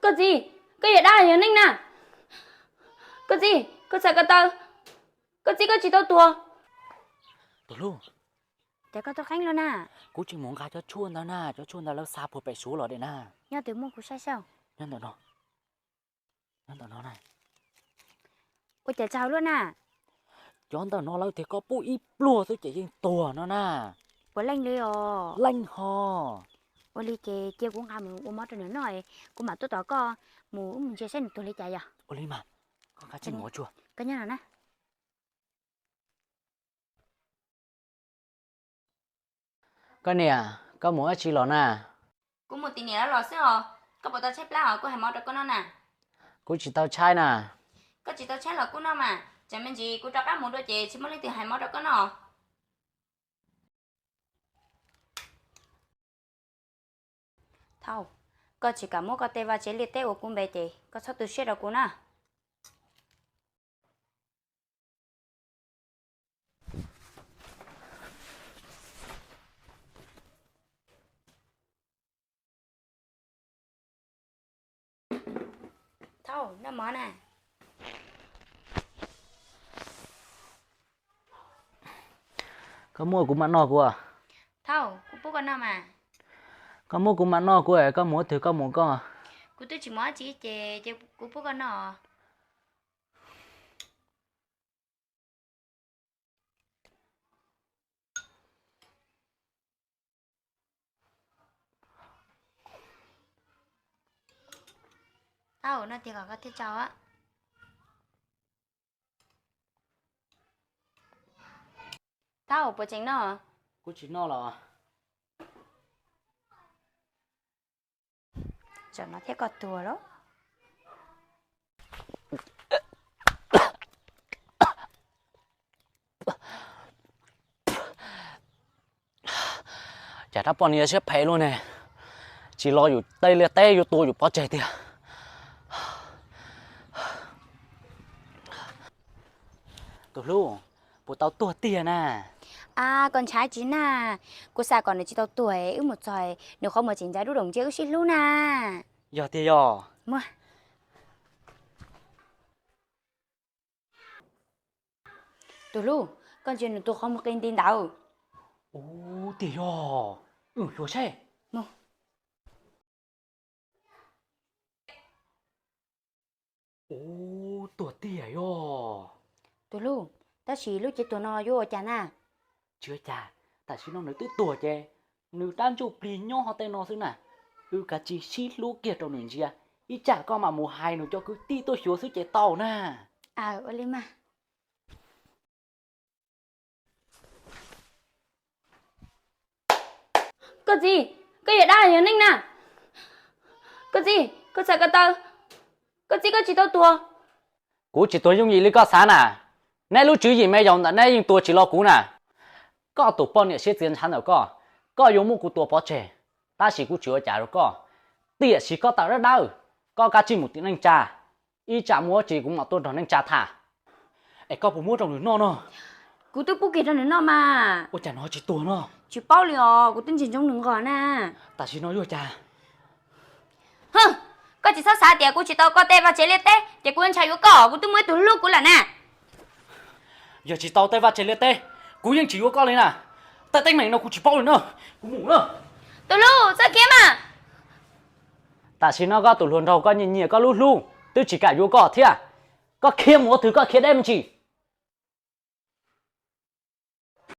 Koj txiv, koj yog dab yog neeg na? Koj txiv, koj txhais ko taw, koj txiv koj tsis tau tuag. Tus hlub, cas koj tuaj qeeb luaj na? Kuv tsis mus nqa cov tshuaj ntawd na, cov tshuaj ntawd lawv xa puag pem Suav los de na. Nyob twg muab kuv saib saib. Nyob ntawm no, nyob ntawm no na. Ua cas tsaug luaj na? Cov ntawm no lawv tias koj pub ib pluag xwb ces yeej tuag no na. Puav leej li os? Leej ho. Ua li ces cia kuv nqa mus ua mov rau nws noj, kuv mam tuaj tos koj mus wb mus ntsia saib nws tuag li cas yog. Ua li mas, koj nqa tsij mus ua tsuag. Koj nyob no na. Koj niam, koj mus dab tsi los na? Kuv mus tim niam lawv los xwb os. Koj puas tau tshaib plab os, kuv hais mov rau koj noj na. Kuv tsis tau tshaib na. Koj tsis tau tshaib los kuj noj mas, tsam me ntsis kuv rov qab mus dua ces tsis muaj leej twg hais mov rau koj noj. Thaum koj tsis kam muab koj tej vaj tsev liaj teb ua kuv npe ces koj txhob tu siab rau kuv na. Thaum noj mov na. Koj muab kuv mam noj kuv. Thaum kuv pub koj noj mas. Koj muab kuv mam noj kuv, koj mus twg koj mus koj. Kuv twb tsis mus dab tsi ces, ces kuv pub koj noj. Thaum noj tiag kom koj thiaj tsaug. Thaum puas tseem noj? Kuv tsis noj los. Tsam no thiab koj tuag lauj. Cas rab poj niam siab phem luaj ne, tsis los yus tej liaj teb yuav tua yus pov tseg tiag. Tus hlub, puas tau tuag tiag na? A, koj ntshai tsis na, kuv xav kom nws tsis tau tuag, wb mus txog nws qhov muag tseem ncav dub doom ntsia wb sib hlub na. Yog tiag yog? Tus hlub, koj ntsia nws tus qhov muag qi nti ntawd. Ub, tiag yog? Wb xyuas seb. Ub, tuag tiag yog. Tus hlub, tab sis lub cev tuag no yuav ua cas na? Tsis ua cas, tam sim no nws twb tuag ces nws rab ntsuj plig nyob hauv tej no xwb na. Wb kav tsij sib hlub kiag rau nws ntsia, ib tsam koj mam mus hais nws cov kwv tij tuaj xyuas xwb ces tau na. Aw, ua li mas. Koj txiv, koj yog dab yog neeg na? Koj txiv, koj txhais ko taw, koj txiv koj tsis tau tuag. Kuv tsis tuag yooj yim li koj xav na. Neb lub tswv yim me yaus ntawm neb yeej tua tsis lo kuv na. Koj tus poj niam siab txias ntshav ntawm koj, koj yuav muab kuv tua pov tseg, tab sis kuv tsis ua cas rau koj. Tiam sis koj tawm dawb dawb, koj kav tsij mus tim neej tsa, ib tsam muaj dab tsi kuv mam tuaj nrog neej tsa tham. Es koj puas muab rau nws noj no? Kuv twb pub kiag rau nws noj mas. Ua cas nws ho tsis tuag no? Tsis paub li os, kuv twb ntsia ntsoov nws nqos na. Tam sim no yuav cas? Koj tsis txhob xav tias kuv tsis tau koj tej vaj tsev liaj teb ces kuv yuav ntshai yuav koj, kuv twb muaj ib tug hlub kuv lawm na. Yog tsis tau tej vaj tsev liaj teb, kuv yeej tsis yuav koj li na. Tej teeb meem no kuv tsis paub li na, kuv mus na. Tus hlub, txhob khiav mas. Tam sim no koj tus hluas nraug koj nyiam nyiam koj lub hlub twb tsis kam yuav koj thiab. Koj khiav mus ua twg koj khiav deb me ntsis.